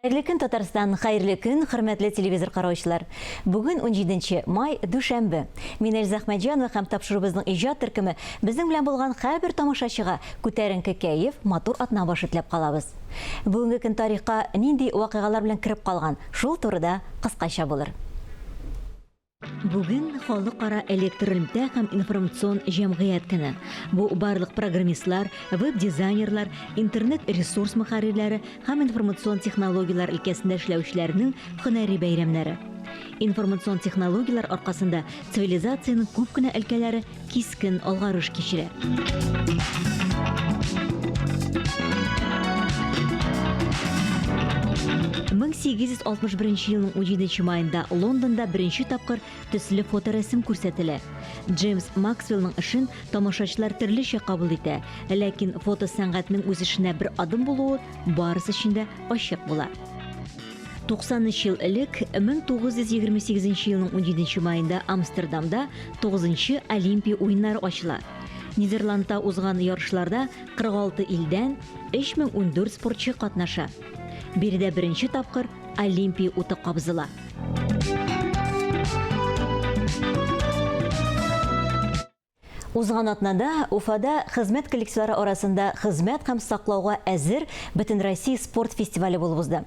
Хәерле көн, Татарстан! Хәерле көн, хөрмәтле телевизор караучылар! Бүген 17 май, дүшәмбе. Мин Эльза Әхмәтҗанова һәм тапшыруыбызның иҗат төркеме безнең белән булган һәрбер тамашачыга күтәренке кәеф, матур атна башы теләп калабыз. Бүгенге көн тарихка нинди вакыйгалар белән кереп калган, шул турыда кыскача булыр. Бүген Халыкара электр элемтә һәм информацион җәмгыять көне. Бу барлык программистлар, веб-дизайнерлар, интернет-ресурс мөхәррирләре һәм информацион технологияләр өлкәсендә эшләүчеләрнең һөнәри бәйрәмнәре. Информацион технологияләр аркасында цивилизациянең күп кенә өлкәләре кискен алгарыш кичерә. 1861 елның 17 маенда Лондонда беренче тапкыр төсле фоторәсем күрсәтелә. Джеймс Максвеллның эшен тамашачылар төрлечә кабул итә, ләкин фотосәнгатьнең үсешенә бер адым булуы барысы өчен дә ачык була. 93 ел элек, 1928 елның 17 маенда Амстердамда 9 Олимпия уеннары ачыла. Нидерландта узган ярышларда 46 илдән 3014 спортчы катнаша. Биредә беренче тапкыр Олимпия уты кабызыла. Узган атнада Уфада хезмәт коллективлары арасында хезмәт һәм саклауга әзер Бөтенроссия спорт фестивале булып узды.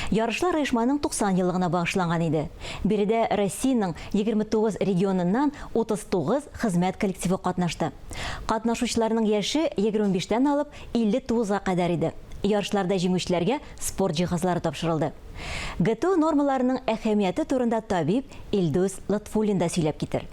Ярышлар оешманың 90 еллыгына багышланган иде. Биредә Россиянең 29 регионыннан 39 хезмәт коллективы катнашты. Катнашучыларның яше 25 тән алып 59 га кадәр иде. Ярышларда җиңүчеләргә спорт җиһазлары тапшырылды. ГТО нормаларының әһәмияте турында табиб Илдус Лотфуллин да сөйләп китер.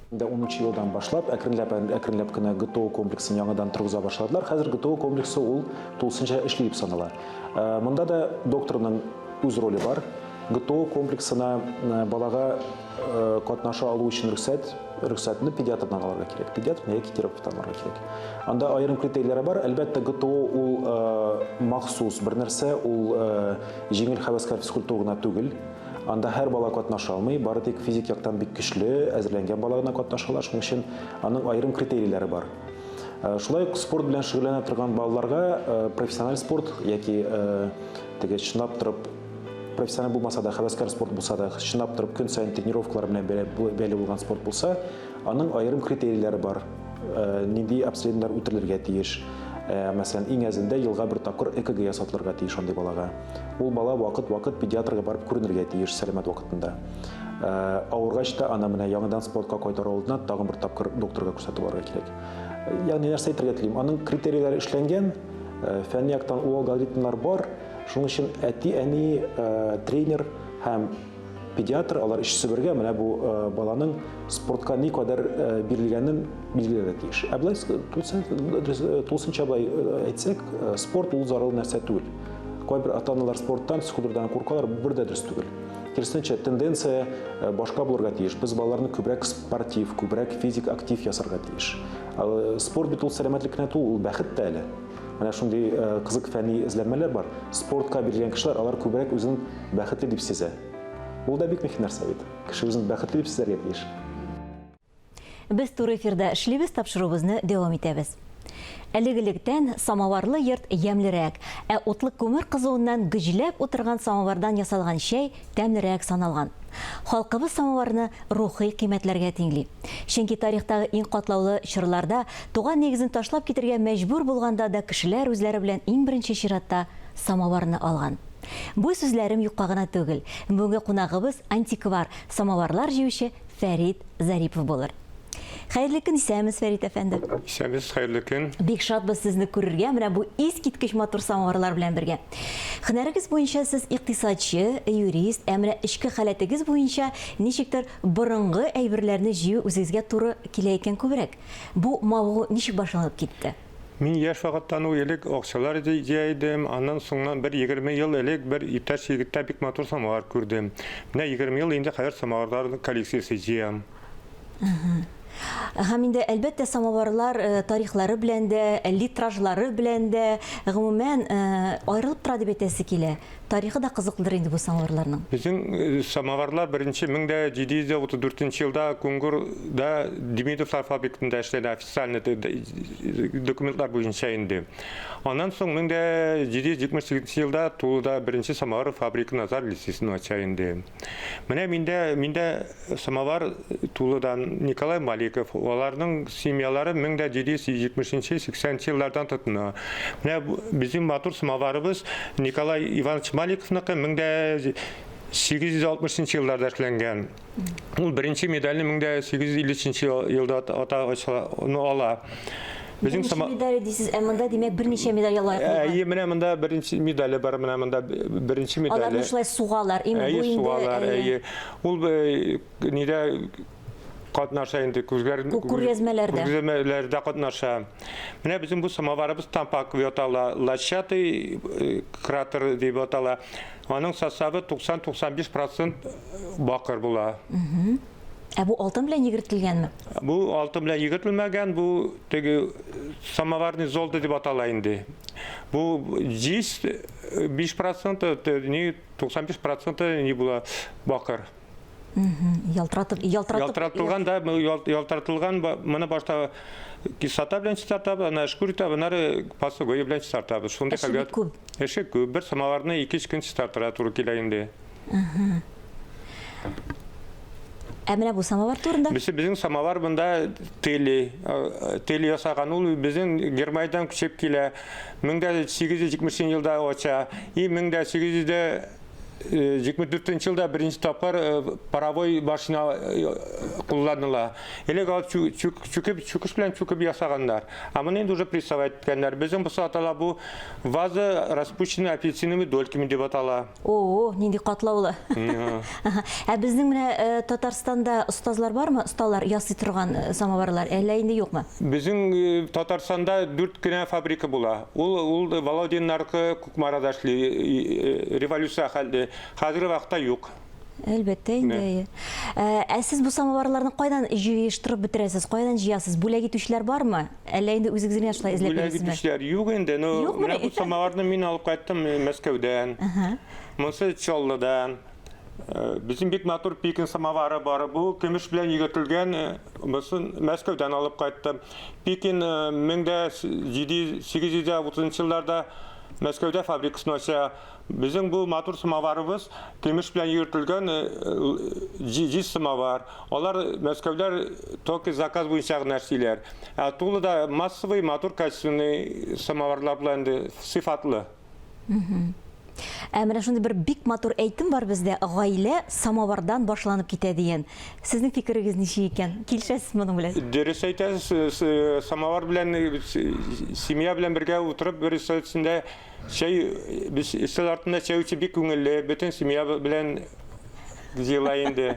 Инде унынчы елдан башлап, әкренләп, әкренләп кенә ГТО комплексын яңадан торгыза башладылар. Хәзер ГТО комплексы ул тулысынча эшли дип санала. Э, монда да докторның үз роле бар. ГТО комплексына э, балага э, катнаша алу өчен рөхсәт, рөхсәтне педиатрдан алырга кирәк. Педиатрдан яки терапевттан алырга кирәк. Анда аерым критерийләре бар. Әлбәттә, ГТО ул махсус бер нәрсә, ул җиңел һәвәскәр физкультура гына түгел. Анда һәр бала катнаша алмый, бары тик физик яктан бик көчле, әзерләнгән бала гына катнаша ала, шуның өчен аның аерым критерийләре бар. Э, шулай ук спорт белән шөгыльләнә торган балаларга э, профессиональ спорт яки э, теге чынлап торып профессиональ булмаса да, һәвәскәр спорт булса да, чынлап торып көн саен тренировкалар белән бәйле булган спорт булса, аның аерым критерийләре бар. Нинди обследованиеләр үтелергә тиеш. Мәсәлән, иң әзендә елга бер тапкыр ЭКГ ясатылырга тиеш андый балага. Ул бала вакыт-вакыт педиатрга барып күренергә тиеш сәламәт вакытында. Э, авыргач та аны менә яңадан спортка кайтару алдыннан тагын бер тапкыр докторга күрсәтеп алырга кирәк. Э, ягъни нәрсә әйтергә телим? Аның критерийләре эшләнгән, э, фәнни яктан ул алгоритмнар бар. Шуның өчен әти-әни, тренер һәм педиатр, алар өчесе бергә менә бу баланың спортка никадәр бирелгәнен билгеләргә тиеш. Ә болай тулысынча болай әйтсәк, спорт ул зарарлы нәрсә түгел. Кайбер ата-аналар спорттан, физкультурадан куркалар, бу бер дә дөрес түгел. Киресенчә, тенденция башка булырга тиеш. Без балаларны күбрәк спортив, күбрәк физик актив ясарга тиеш. Спорт бит ул сәламәтлек кенә түгел, ул бәхет тә әле. Менә шундый кызык фәнни эзләнмәләр бар. Спортка бирелгән кешеләр, алар күбрәк үзен бәхетле дип сизә. Ул да бик мөһим нәрсә бит. Кеше үзен бәхетле дип сизәргә тиеш. Без туры эфирда эшлибез, тапшыруыбызны дәвам итәбез. Элек-электән самоварлы йорт ямьлерәк, ә утлы күмер кызуыннан гөҗләп утырган самовардан ясалган чәй тәмлерәк саналган. Халкыбыз самоварны рухи кыйммәтләргә тиңли. Чөнки тарихтагы иң катлаулы чорларда, туган нигезен ташлап китергә мәҗбүр булганда да кешеләр үзләре белән иң беренче чиратта самоварны алган. Бу сүзләрем юкка гына түгел. Бүгенге кунагыбыз антиквар, самоварлар җыючы Фәрит Зарипов булыр. Хәерле көн, исәнмесез, Фәрит әфәнде. Исәнмесез, хәерле көн. Бик шатбыз сезне күрергә, менә бу искиткеч матур самоварлар белән бергә. Һөнәрегез буенча сез икътисадчы, юрист, ә менә эчке халәтегез буенча ничектер борынгы әйберләрне җыю үзегезгә туры килә икән күбрәк. Бу мавыгу ничек башланып китте? Мин яшь вакыттан ук элек акчалар җыя идем, аннан соңыннан бер 20 ел элек бер иптәш егеттә бик матур самовар күрдем. Менә 20 ел инде хәзер самоварлар коллекциясе җыям. Һәм инде, әлбәттә, самоварлар э, тарихлары белән дә, литражлары белән дә, гомумән, э, аерылып тора дип әйтәсе килә. Тарихы да кызыклыдыр инде бу самоварларның. Безнең э, самоварлар беренче 1734 елда Кунгурда Демидовлар фабрикасында эшләнә официально документлар буенча инде. Аннан соң 1778 елда Тулыда беренче самовар фабрика Назар лицейсын ача инде. Менә миндә миндә Самовар Тулыдан Николай Маликов, аларның семьялары 1770-80 еллардан тотына. Менә безнең матур самоварыбыз Николай Иванович Маликовныкы 1860 елларда эшләнгән. Ул беренче медальне 1853 елда ата ала. Безнең Беренче медале дисез, ә монда димәк берничә медальгә лаек булган. Әйе, менә монда беренче медале бар, менә монда беренче медале. Аларны шулай сугалар, име бу инде. Сугалар, әйе. Ул нидә катнаша инде күзләр күргәзмәләрдә. Күргәзмәләрдә катнаша. Менә безнең бу самоварыбыз тампак дип атала, лощатый кратер дип атала. Аның составы 90-95% бакыр була. Ә бу алтын белән йөгертелгәнме? Бу алтын белән йөгертелмәгән, бу теге самоварный золото дип атала инде. Бу җиз 5%, не 95 проценты не була бакыр. Ялтыратып, ялтыратып. Ялтыратылган да, ялтыратылган, моны башта кислота белән чистартабыз, аннары шкуритабыз, аннары паста белән чистартабыз. Шундый хәлгә. Күп. Эше күп. Бер самоварны 2-3 көн чистартырга туры килә инде. Ә менә бу самовар турында? Бесе безнең самовар монда тели, тели ясаган. Ул безнең Германиядән күчеп килә. 1870 елда ача. И 1874 елда беренче тапкыр паровой машина кулланыла. Элек ал чүкеп, чүкеш белән чүкеп ясаганнар. Ә моны инде уже прессовать иткәннәр. Безнең бусы атала бу ваза распущенная апельсиновыми дольками дип атала. О, нинди катлаулы. Ә безнең менә э, Татарстанда остазлар бармы? Осталар ясый торган э, самоварлар, әллә инде юкмы? Безнең э, Татарстанда дүрт кенә фабрика була. Ул ул Володиннаркы Кукмарада эшли, революция хәлде. Хәзерге вакытта юк. Әлбәттә инде. Ә сез бу самоварларны кайдан җыештырып бетерәсез? Кайдан җыясыз? Бүләк итүчеләр бармы? Әллә инде үзегез генә шулай эзләп йөрисезме? Бүләк итүчеләр юк инде. Ну, менә бу самоварны мин алып кайттым Мәскәүдән. Монысы Чаллыдан. Безнең бик матур Пекин самовары бар. Бу көмеш белән йөгертелгән, монысын Мәскәүдән алып кайттым. Пекин 1830 елларда Мәскәүдә фабрикасын ача. Безнең бу матур самоварыбыз көмеш белән йөртелгән җиз самовар. Алар Мәскәүләр только заказ буенча гына эшлиләр. Ә Тулада массовый матур качественный самоварлар була инде, сыйфатлы. Ә менә шундый бер бик матур әйтем бар бездә, гаилә самовардан башланып китә дигән. Сезнең фикерегез ничек икән? Килешәсез моның белән? Дөрес әйтәсез, самовар белән семья белән бергә утырып бер өстәл өстендә Чәй, без өстәл артында чәй эчү бик күңелле, бөтен семья белән җыела инде.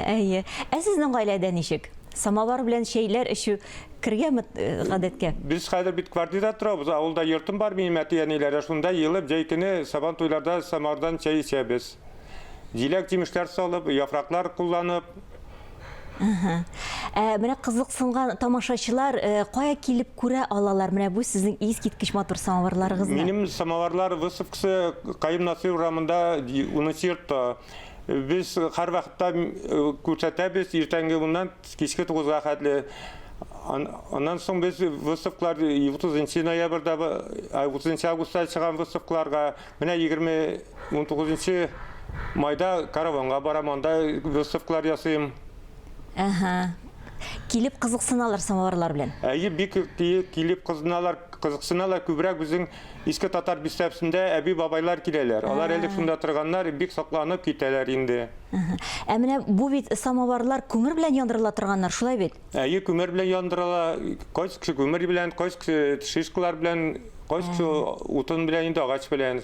Әйе. Ә сезнең гаиләдә ничек? Самовар белән чәйләр эчү кергәнме э, гадәткә? Без хәзер бит квартирада торабыз, авылда йортым бар минем әти-әниләрдә, шунда җыелып җәй көне Сабан туйларда самовардан чәй эчәбез. Җиләк-җимешләр салып, яфраклар кулланып. Ә менә кызыксынган тамашачылар э, кая килеп күрә алалар? Менә бу сезнең искиткеч матур самоварларыгызны. Минем самоварлар выставкасы Каюм Насыйр урамында 10 йортта. Без һәрвакытта э, күрсәтәбез иртәнге уннан кичке тугызга хәтле. Аннан соң без выставкалар 30 ноябрьдә, 30 августта чыган выставкаларга, менә 20 19 майда Караванга барам, анда выставкалар ясыйм. Әһә. Килеп кызыксыналар самоварлар белән. Әйе, бик килеп кызыналар, кызыксыналар. Күбрәк безнең Иске Татар бистәсендә әби-бабайлар киләләр. Алар элек шунда торганнар, бик сокланып китәләр инде. Ә менә бу бит самоварлар күмер белән яндырыла торганнар, шулай бит? Әйе, күмер белән яндырыла. Кайсы кеше күмер белән, кайсы кеше шишкалар белән, кайсы кеше утын белән инде, агач белән.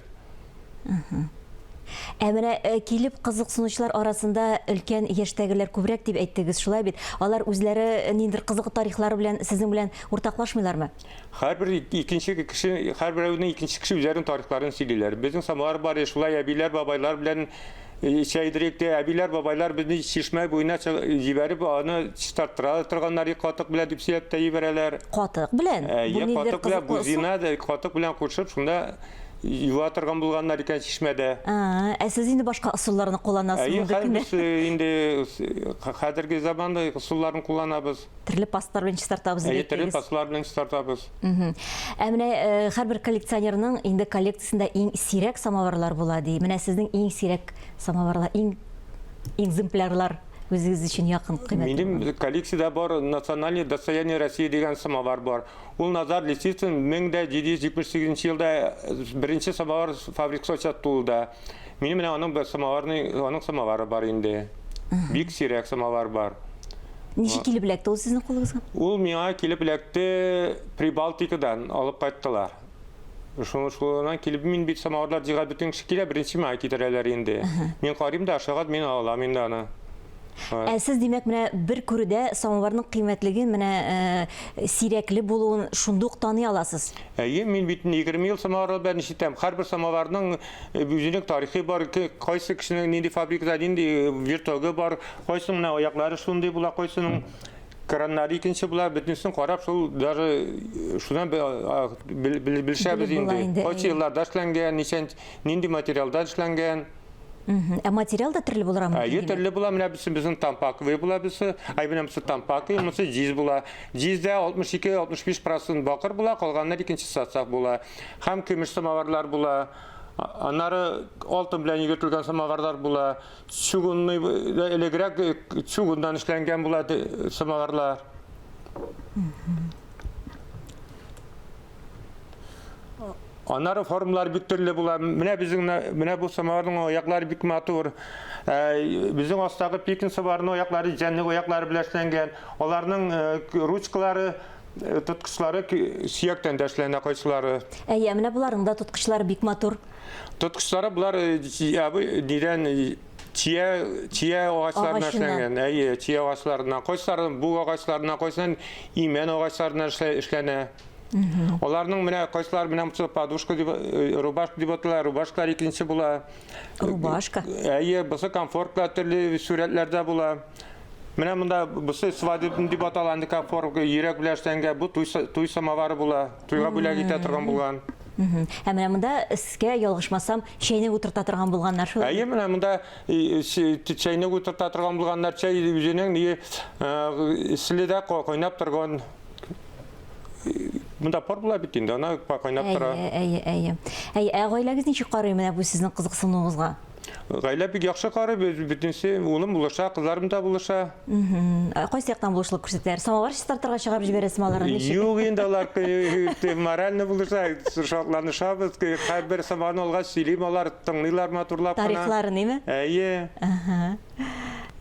Ә менә э, килеп кызыксынучылар арасында өлкән яшьтәгеләр күбрәк дип әйттегез, шулай бит? Алар үзләре э, ниндидер кызыклы тарихлары белән сезнең белән уртаклашмыйлармы? Һәрбер икенче кеше, һәрберәүнең икенче кеше үзләренең тарихларын сөйлиләр. Безнең самовар бар, шулай әбиләр, бабайлар белән э, чәйдерик тә, әбиләр, бабайлар безне чишмә буена җибәреп, аны чистарттыра торганнар катык белән дип сөйләп тә җибәрәләр. Катык белән? Бу ниндидер катык белән, бузина да катык белән кушып, шунда юа торган булганнар икән чишмәдә. Ә сез инде башка ысулларны кулланасыз Әйе, хәзер без инде хәзерге заманда ысулларын кулланабыз. Төрле пасталар белән чистартабыз дип Әйе, төрле пасталар белән чистартабыз. Ә менә һәрбер коллекционерның инде коллекциясендә иң сирәк самоварлар була ди. Менә сезнең иң сирәк самоварлар, иң экземплярлар үзегез өчен якын кыйммәтле. Минем коллекциядә бар Национальное достояние России дигән самовар бар. Ул Назар Лисицын 1778 нче елда беренче самовар фабрикасы ача Тулда. Минем менә аның бер самоварный, аның самовары бар инде. Бик сирәк самовар бар. Ничек килеп эләкте ул сезнең кулыгызга? Ул миңа килеп эләкте Прибалтикадан алып кайттылар. Шуны шулардан килеп мин бит самоварлар җыйга бөтен кеше килә, беренче миңа китерәләр инде. Мин карыйм да, ошаган, мин алам инде аны. Ә сез, димәк, менә бер күрүдә самоварның кыйммәтлеген, менә э, сирәкле булуын шундук таный аласыз. Әйе, мин бит 20 ел самоварлар белән эш итәм. Һәрбер самоварның э, үзенең тарихы бар, кайсы кешенең нинди фабрикада нинди э, вертогы бар, кайсының менә аяклары шундый була, кайсының краннары икенче була, бөтенесен карап, шул даже шуннан белешәбез инде. Кайсы елларда эшләнгән, ничә нинди материалдан эшләнгән. Ә материал да төрле булырга мөмкин. Әйе, төрле була. Менә бесе безнең тампаковый була бесе. Ай, менә бесе тампаковый, монысы җиз була. Җиздә 62-65% бакыр була, калганнар икенче состав була. Һәм көмеш самоварлар була. Аннары алтын белән йөгертелгән самоварлар була. Чугунный элегрәк чугуннан эшләнгән була самоварлар. Аннары формалар бик төрле була. Менә безнең менә бу самоварның аяклары бик матур. Ә, безнең астагы Пекин самоварының аяклары җәнлек аяклары белән эшләнгән. Аларның э, ручкалары, э, тоткычлары сөяктән дә эшләнә кайсылары. Әйе, менә боларның да тоткычлары бик матур. Тоткычлары болар э, нидән чия чия агачларыннан эшләнгән. Әйе, чия агачларыннан. Кайсылары бук агачларыннан, кайсыннан имән агачларыннан эшләнә. Аларның менә кайсылар менә монысы подушка дип, э, рубашка дип атала, рубашкалар икенче була. Рубашка. Әйе, бусы комфортлар төрле сурәтләрдә була. Менә монда бусы свадебный дип атала, анда комфорт йөрәк белән эшләнгән, бу туй, туй самовары була. Туйга бүләк итә торган булган. Ә менә монда сезгә ялгышмасам, чәйнек утырта торган булганнар шул. Әйе, менә монда чәйнек утырта торган булганнар. Чәй үзенең ни эсселе дә кайнап торган. Монда пар була бит инде, ана кайнап тора. Әйе, әйе, әйе. Әйе, ә гаиләгез ничек карый менә бу сезнең кызыксынуыгызга? Гаилә бик яхшы карый, бөтенесе улым булыша, кызларым да булыша. Ә кайсы яктан булышлык күрсәтәләр? Самовар чистартырга чыгарып җибәрәсезме аларны ничек? Юк инде алар морально булыша, шатланышабыз. Һәрбер самоварны алгач сөйлим, алар тыңлыйлар матурлап кына. Тарихларын, әйме? Әйе. Ага.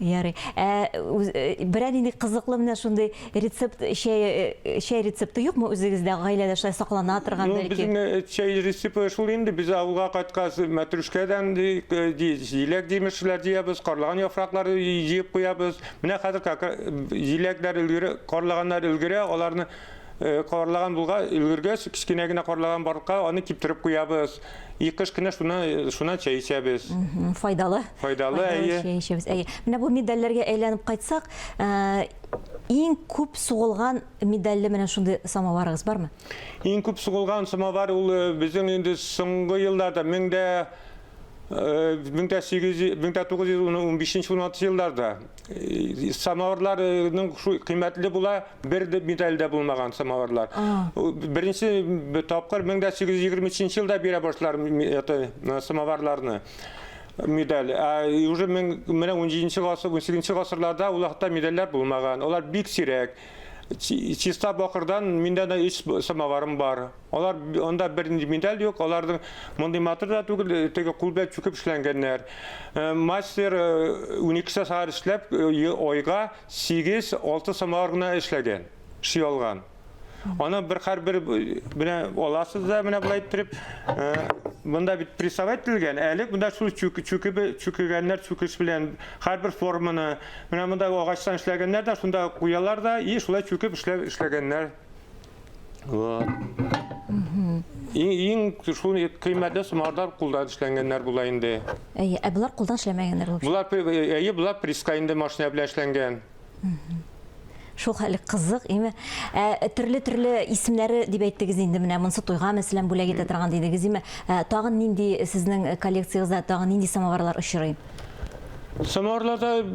Ярый. Ә э, берәр нинди кызыклы менә шундый рецепт чәй э, чәй рецепты юкмы үзегездә гаиләдә шулай саклана торган ну, бәлки? Безнең э, чәй рецепты шул инде без авылга кайткач мәтрүшкәдән җиләк җимешләр җыябыз, карлыган яфраклары җыеп куябыз. Менә хәзер җиләкләр өлгерә, карлыганнар өлгерә, аларны карлыган булга өлгергәч, кечкенә генә карлыган барлыкка аны киптереп куябыз. И кыш көне шуны шуннан чәй эчәбез. Файдалы. Файдалы, әйе. Чәй эчәбез, әйе. Менә бу медальләргә әйләнеп кайтсак, э, иң күп сугылган медальле менә шундый самоварыгыз бармы? Иң күп сугылган самовар ул э, безнең инде соңгы елларда, 1800 1915-16 елларда э, самоварларның шу кыйммәтле була, бер дә медаль дә булмаган самоварлар. Беренче тапкыр 1823 елда бирә башлар это самоварларны медаль. Ә уже менә 17 гасыр, 18 гасырларда ул вакытта медальләр булмаган. Алар бик сирәк. Чиста бакырдан миндә дә өч самоварым бар. Алар анда бер медаль юк, аларның мондый матур да түгел, э, теге кул белән чүкеп эшләнгәннәр. Э, мастер 12 э, сәгать эшләп, айга 8-6 самовар гына эшләгән, эшли алган. Аны бер һәрбер менә аласыз да менә болай иттереп, Монда бит прессовать ителгән, әле монда шул чүкеп чүкегәннәр чүкеш белән һәрбер форманы. Менә монда агачтан эшләгәннәр дә шунда куялар да и шулай чүкеп эшләп эшләгәннәр. Вот. Иң иң шул кыйммәтле самоварлар кулдан эшләнгәннәр була инде. Әйе, ә болар кулдан эшләмәгәннәр булып. Болар әйе, болар пресска инде машина белән эшләнгән. Шул хәле кызык, име? Ә, төрле-төрле исемнәре дип әйттегез инде, менә монысы туйга, мәсәлән, бүләк итә торган дидегез, име? Ә, тагын нинди сезнең коллекциягездә тагын нинди самоварлар очрый? Самоварларда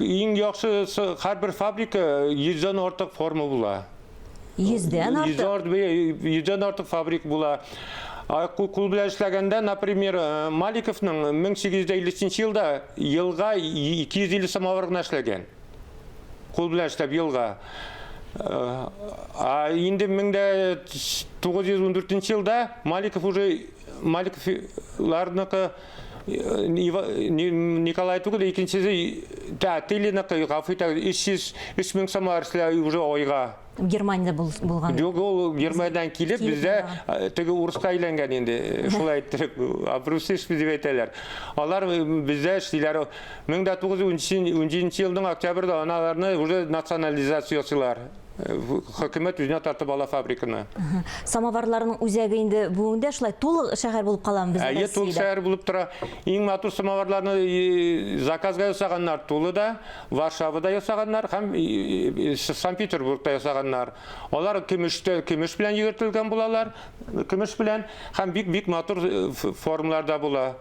иң яхшы һәрбер фабрика 100дән артык форма була. 100дән артык? 100дән артык фабрик була. Кул белән эшләгәндә, например, Маликовның 1853 елда елга 250 самовар гына эшләгән. Кул белән эшләп елга. А инде 1914 елда Маликов уже Маликовларныкы Николай түгел, икенчесе Тылиныкы, гафу итәгез, 300 3000 самовар эшләү уже айга. Германиядә булган. Юк, ул Германиядән килеп, бездә теге урыска әйләнгән инде, шулай иттереп, обрусиш дип әйтәләр. Алар бездә эшлиләр. 1917 елның октябрьдә аналарны уже национализация ясыйлар. Хөкүмәт үзенә тартып ала фабриканы. Самоварларның үзәге инде бүгендә шулай тулы шәһәр булып каламы безнең Әйе, тулы шәһәр булып тора. Иң матур самоварларны заказга ясаганнар Тулыда, Варшавада ясаганнар һәм Санкт-Петербургта ясаганнар. Алар көмештә, көмеш белән йөгертелгән булалар, көмеш белән һәм бик-бик матур формаларда була.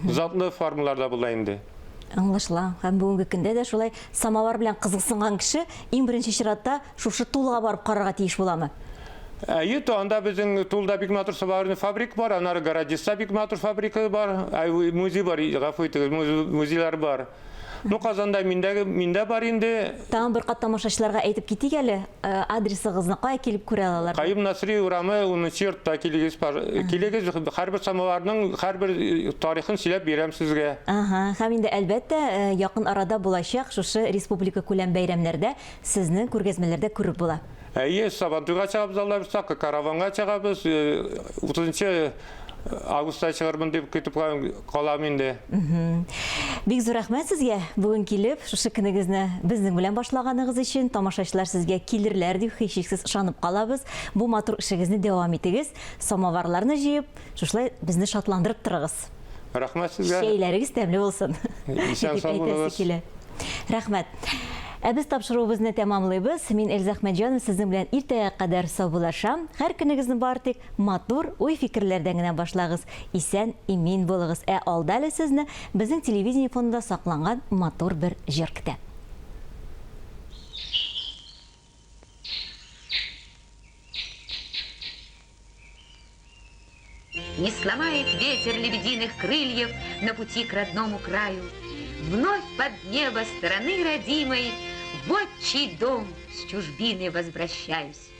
Затлы формаларда була инде. Аңлашыла. Һәм бүгенге көндә дә шулай самовар белән кызыксынган кеше иң беренче чиратта шушы Тулага барып карарга тиеш буламы? Әйе, то анда безнең Тулда бик матур самоварный фабрика бар, аннары Городиста бик матур фабрика бар, музей бар, гафу итегез, музейлар бар. Ну, Казанда миндә, миндә бар инде. Тагын бер кат тамашачыларга әйтеп китик әле, адресыгызны кая килеп күрә алалар? Каюм Насри урамы 10 йортта килегез, килегез, һәрбер самоварның һәрбер тарихын сөйләп бирәм сезгә. Ага, һәм инде әлбәттә, якын арада булачак шушы республика күләм бәйрәмнәрдә сезне күргәзмәләрдә күреп була. Әйе, Сабантуйга чыгабыз, Алла боерса, Караванга чыгабыз, 30 августта чыгармын дип көтеп калам инде. Бик зур рәхмәт сезгә бүген килеп, шушы көнегезне безнең белән башлаганыгыз өчен. Тамашачылар сезгә килерләр дип һичшиксез ышанып калабыз. Бу матур эшегезне дәвам итегез. Самоварларны җыеп, шушылай безне шатландырып торыгыз. Рәхмәт сезгә. Чәйләрегез тәмле булсын. Исән сау булыгыз. Рәхмәт. Ә без тапшыруыбызны тәмамлыйбыз. Мин Эльза Әхмәтҗанова сезнең белән иртәгә кадәр саубуллашам. Һәр көнегезне бары тик матур уй-фикерләрдән генә башлагыз. Исән, имин булыгыз. Ә алда әле сезне безнең телевидение фондында сакланган матур бер җыр көтә. Не сломает ветер лебединых крыльев на пути к родному краю. Вновь под небо страны родимой в отчий дом с чужбины возвращаюсь.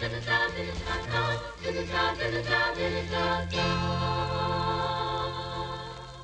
Da da da da da da da da da da.